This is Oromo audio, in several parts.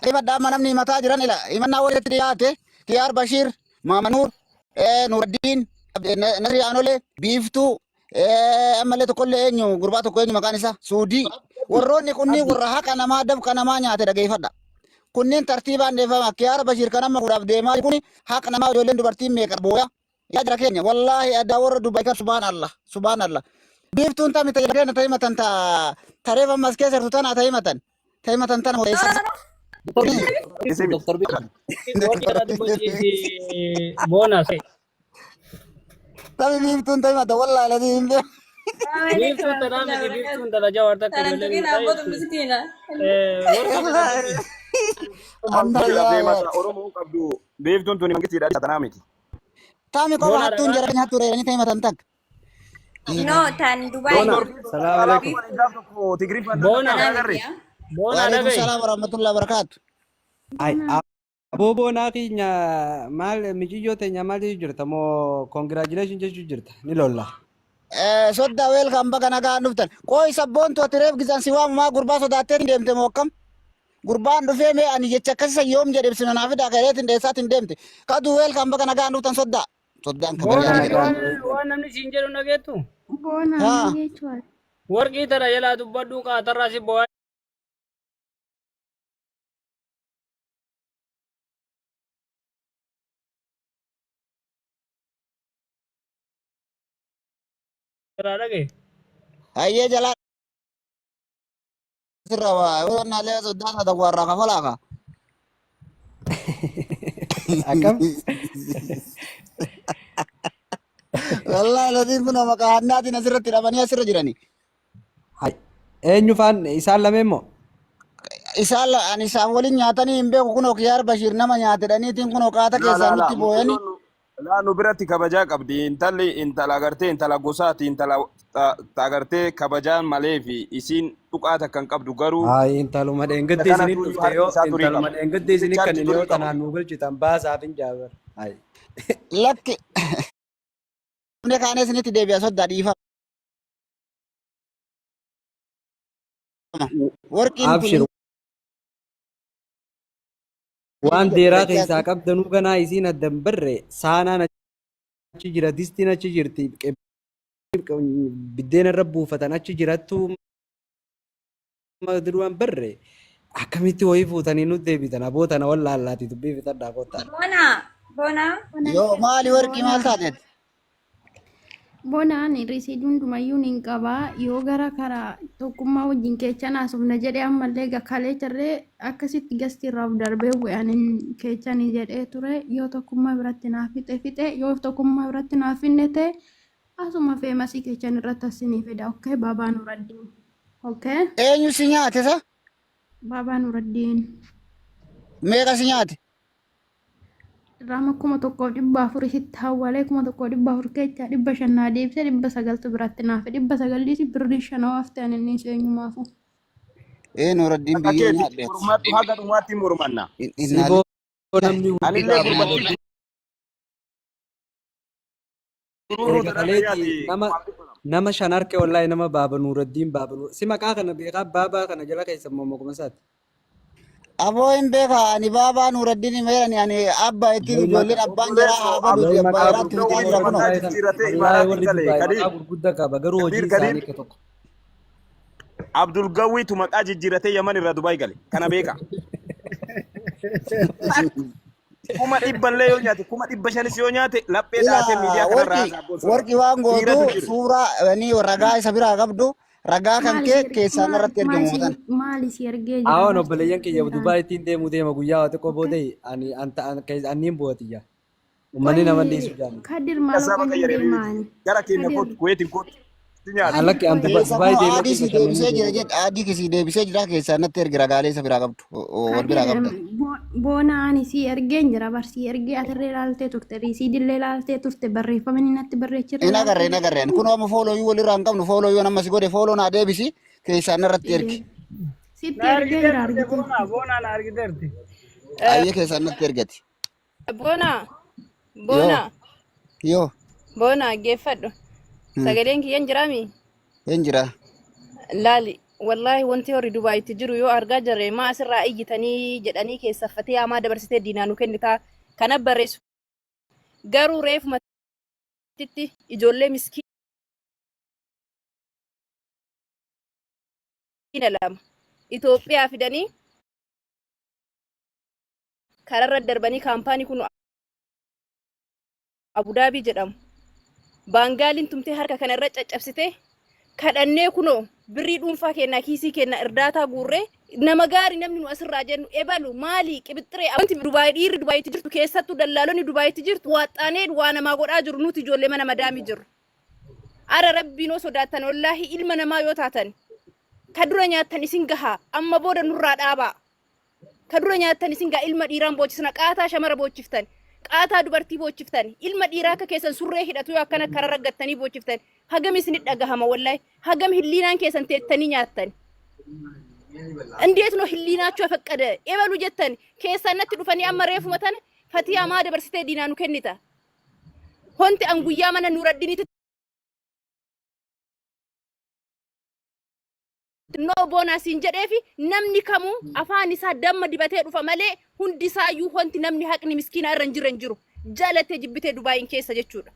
Dhibadda amma namni himataa jiran ila himannaa walitti dhiyaate Kiyaar Bashiir, Maamanuur, Nuraddiin, Nasrii Aanolee, Biiftuu, ammallee tokkollee eenyu gurbaa tokko eenyu maqaan isaa Suudii. Warroonni kunniin warra haqa namaa dafqa namaa nyaate dhageeffadha. Kunniin tartiibaan deeffama. Kiyaar Bashiir kan amma fuudhaaf deemaa jiru kun haqa namaa ijoolleen dubartiin meeqa booya. Yaa jara keenya wallaahi addaa warra Dubai kan subhaan Allah subhaan Allah. Biiftuun tami ta jara keenya ta himatan ta tareef ammas keessa jirtu tana ta himatan ta himatan tana eessa Dr. Biiftuu. Warri irraa dubbachiisi boona se. Tami biiftuun ta himatan wallaahi ladii hin beeku. Biiftuun tanaa miti biiftuun tana jawaar takka Tanan ijoolleen tuqin mataa abbootu jirti. miskiina. Warri irraa dubbachiisi. Amma yaa Oromoo qabdu beektuun tuni mangistiidha tanaa miti. Tami qofa Boona hattuun dhagaa. jara keenya hattuu reeranii ta himatan takka. No, tan Dubai. Boona. Salaam alaikum. Gaaf tokko Tigiriffaan Boona. Tanaa agarre. miti yaa. Boona Waalaikum dhaga'i. salaam warahmatullahi wabarakatuh. Ay, aboo boonaa keenya maal mijiyyoo teenya maal jechuu jirta moo congratulation jechuu jirta ni lolla. Sodda welcome baga nagaan dhuftan. Qooyi sabboontu ati reef gizan si waamu maa gurbaa sodaattee hin deemte moo akkam? Gurbaan dhufee mee ani jecha akkasisa yoom jedhe ibsina naa fidaa kareetiin dheessaatiin deemte. Kaduu welcome baga nagaan dhuftan soddaa. Soddaan Boona kabajaa ati jira. waan waan namni siin jedhu dhageettu. Boona Haa. jechuudha. Warqii tana jalaa dubbadhuu qaatarraa si bo'aa jira dhaga'i. Hayyee jalaa sirra waa wannaalee soddaa taata warraa kafalaa kaa. Akkam? Wallaahi latiin kun maqaa hannaatiin asirratti hidhamanii asirra jirani. Hay. Eenyu faan isaan lameen moo? Isaan ani isaan waliin nyaatanii hin beeku kunoo Kiyaar Bashiir nama nyaatedhaniitiin kunoo qaata Laa keessaa laa laa nutti booyanii. mucayyoon laa nu biratti kabajaa qabdi intalli intala agartee intala gosaati intala ta agartee kabajaan malee fi isiin tuqaa takka hin qabdu garuu Hayi intaluma dheengadde kana isinit tuyyuu dhufte harki yoo isaa turii intaluma qaba. dheengadde isinit Chaarji kanneen yoo turii qaba. tanaan nu galchitan baasaaf hin jaabar. Hayi. Lakki. Namni kaanee isinitti deebi'a soddaa dhiifama. Warqiin kun Abshir waan deeraa keessaa qabdanuu ganaa isiin addan barre saanaan achi jira distiin achi jirti biddeena irra buufatan achi jirattu duraan barre akkamitti wayii fuutanii nu deebitan aboo tana wallaallaati dubbii fixadhaa kottaa. Boona. Boona. Yoo maali warqii maal taateet? Bonaan risiidii hundumayyuu nin qaba. Yoo gara karaa tokkummaa wajjin keechan haasofna jedhee ammallee kaleecharree akkasitti gasti irraa of darbee bu'e anin keechanii jedhee ture. Yoo tokkummaa biratti naaf fixe fixe yoo tokkummaa biratti naaf finne ta'e asuma feemasii keechan irratti asinii fida. Okay Baabaa Nuraddiin. Okay Eenyu si nyaate sa? Baabaa Nuraddiin. Meeqa si nyaate? Dirhaama 1400 isitti hawwalee 1400 keessaa 500 naa deebise 900tu biratti naafe 900 dhiisi birrii 5 hoo hafte ani inni eenyumaafu. Ee Nuraddiin Akka biyyee keeti nyaadhe ati. mormadhu haga dhumaatti mormanna. Innaa Siboo namni Anillee gurguddaa gurbattii Sururuu Erga tana kaleeti yaati nama nama shan harke wallahi nama baaba Nuuraddiin baaba Nuur si maqaa kana beekaa baabaa kana jala keessa immoo maquma isaati. Aboo hin beeka ani baabaa Nuuraddiin himeerani ani abba ittiin Wallahi ijoolleen maqaa abbaan jaraa haa wallahi baduuti abbaa maqaa jaraatti gurguddaa fixaa jira kunoo. wallahi maqaa tan jijjiirratee wallahi imaaraatiin warri gale Dubaay Kadiir maqaa gurguddaa qaba garuu Kadiir hojiin Kadiir isaanii akka tokko. Abdul Gawwiitu maqaa jijjiirratee Yaman irraa Dubaay gale kana beeka. 100,000 illee yoo nyaate 500,000s yoo nyaate laphee Ila dhaatee miidiyaa kanarraa warqi haasaa abboo warqi waan Dhiiratu gootu jira. suuraa ni ragaa isa biraa qabdu ragaa kan Maali kee si keessaan maali irratti maali ergamu si tan. maali si ergee jira Awon bar obboleeyyan kiyya seeraan. Dubaay ittiin deemuu deema guyyaa waa xiqqoo Okay. booda ani anniin bu'atiyya. Uummanni nama Qoy dhiisu jaani. Kadir maal Kasaaba qoy nan qayyaree deema ani. gara keenya Kadir kootu Kuweetiin kootu si nyaata. Kadir Alakki an qoy Keessa Dubaay kunoo deemee aadii si bashannanuu deebisee jira deema. jedha aadii si deebisee jira keessaan natti ergi ragaalee isa biraa qabdu wal biraa Kadir qabda. boona ani si ergeen jira bar si ergee atirree ilaaltee turte riisiidillee ilaaltee turte barreeffama inni natti barreechirra Hin agarre ilaaltee hin agarre ani kunoo amma foolooyuu walirraa hin qabnu foolooyuu amma si godhe fooloo naa deebisi keessaan irratti ergi. sitti Na ergee jira argiteerti argitee boona turte. boona na argiteerti. Ayyee keessaan natti ergati. Boona. Yoo Boona. yoo Boona geeffadhu. Sagaleen kiyyan jiraami? hin jira. Laali. Wallaahi wanti warri Dubaayitti jiru yoo argaa jirre maa asirraa iyyitanii jedhanii keessaffatee hamaa dabarsitee diinaa nu kennitaa kana barreessu. Garuu reefumatti ijoollee miskiina lama Itoophiyaa fidanii kararra darbanii kaampaanii kun Abudaabii jedhamu. Baangaaliin tumtee harka kana irra caccabsitee kadhannee kunoo birrii dhuunfaa kennaa kiisii kennaa irdaataa guurree nama gaarii namni nu asirraa jennu ebalu maali qibixxiree wanti Dubaay dhiirri Dubaayitti jirtu keessattuu dallaalonni Dubaayitti jirtu waaxxaanee waa namaa godhaa jiru nuti ijoollee mana madaamii jirru. Ara rabbiin yoo sodaattan wallaahi ilma namaa yoo taatan ka dura nyaattan isin gahaa amma booda nurraa dhaabaa. Ka dura nyaattan isin gaa ilma dhiiraan boochisna qaataa shamara boochiftan qaataa dubartii boochiftan ilma dhiiraa akka keessan surree hidhatu yoo akkana kara raggattanii boochiftan hagam isinit dhagahama wallahi hagam hilliinaan keessan teettanii nyaattan. እንዴት ነው ህሊናችሁ የፈቀደ ኤበሉ jettan keessan natti dhufanii amma reefuma tana fatiyaa maa dabarsitee diinaa nu kennita honti an guyyaa mana nuuraddiniitti no boonaa siin jedheefi namni kamuu afaan isaa damma dibatee dhufa malee hundi isaayyuu honti namni haqni miskiinaa irra hin jirre hin jiru. Jaalattee jibbitee Dubaayin keessa jechuudha.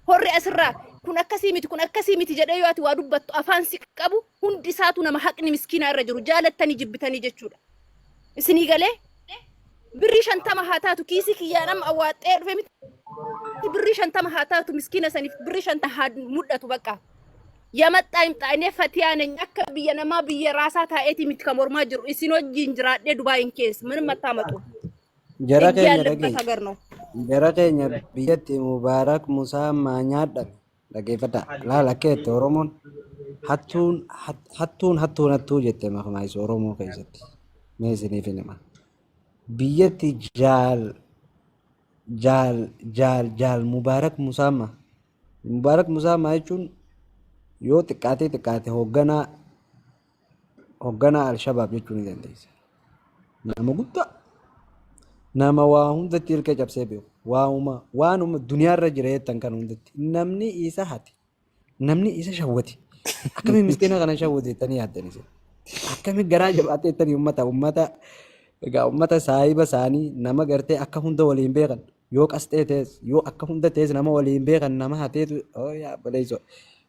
Horri asirraa kun akkasii miti kun akkasii miti jedhee yoo ati waa dubbattu afaan si qabu hundi isaatu nama haqni miskiinaa irra jiru jaalattanii jibbitanii jechuudha. Isinii galee birrii 50 haa taatu kiisii kiyyaan amma awwaaxxee dhufe miti birrii 50 haa taatu miskiina saniif birrii 50 haa mul'atu bakka. የመጣ ይምጣ። እኔ ፈቲያ ነኝ። akka biyya namaa biyya raasaa taa'eeti miti kan mormaa jiru isin wajjin jiraadhee Dubaayin keessa ምንም አታመጡ። Jara ህግ keenya ያለበት dhagee ሀገር ነው። jara keenya biyyatti Mubaarak Musaa nyaadhame dhaggeeffadhaa. Laal akka jette Oromoon hattuun hattuun hattuun hattuu jette makmaayisa Oromoo keessatti. Mee isiniif hin hima. Biyyatti jaal jaal jaal jaal Mubaarak Musaammaa. Mubaarak Musaammaa jechuun yoo xiqqaatee xiqqaate hoogganaa Alshabaab jechuu ni dandeessa. Nama guddaa. Nama waa hundatti ilka cabsee beeku. Waanuma waanuma duniyaarra jira jettan kan hundatti. Namni isa hate. Namni isa shawwate. Akkamiin miskiina kana shawwate jettanii yaaddan isin? Akkamiin garaa jabaatee jettanii uummata egaa uummata saahiba isaanii nama gartee akka hunda waliin beekan yoo qasxee ta'es yoo akka hunda ta'es nama waliin beekan nama hateetu oh yaa baleessoo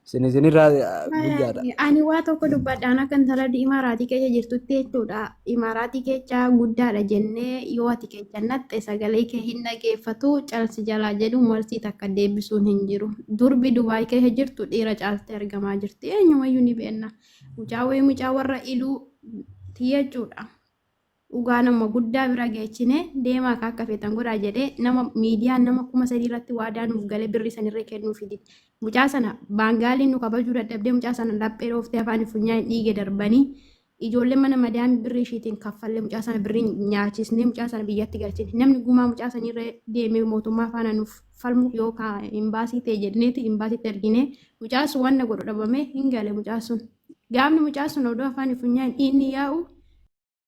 isin isinirraa guyyaadha. Ani waa tokko dubbadhaan akka intala imaaraatii keessa jirtutti jechuudha. Imaaraatii keessa guddaadha jennee yoo ati keessa naxxe sagalee kee hin dhageeffatu calsi jalaa jedhu marsii takka deebisuun hin jiru. Durbi Dubaay keessa jirtu dhiira caaltee argamaa jirti. Eenyumayyuu ni beekna. Mucaa wayii mucaa warra iluu jechuudha. Dhugaa nama guddaa bira geechine deemaa akka akka feetan godhaa jedhee nama miidiyaan nama 3000 irratti waadaa nuuf galee birrii sanirra kennuu fidi. Mucaa sana baangaaliin nu kabajuu dadhabdee mucaa sana laphee dhooftee afaan funyaan dhiige darbanii ijoollee mana madaamii birrii ishiitiin kaffallee mucaa sana birrii nyaachisnee mucaa sana biyyatti galchine. Namni gumaa mucaa sanirra deemee mootummaa faana nuuf falmu yookaan imbaasii ta'e jenneeti imbaasiitti ergine mucaa sun wanna godhu dhabame hin gale mucaa sun. Gaafni mucaa sun odoo afaan funyaan dhiigni yaa'u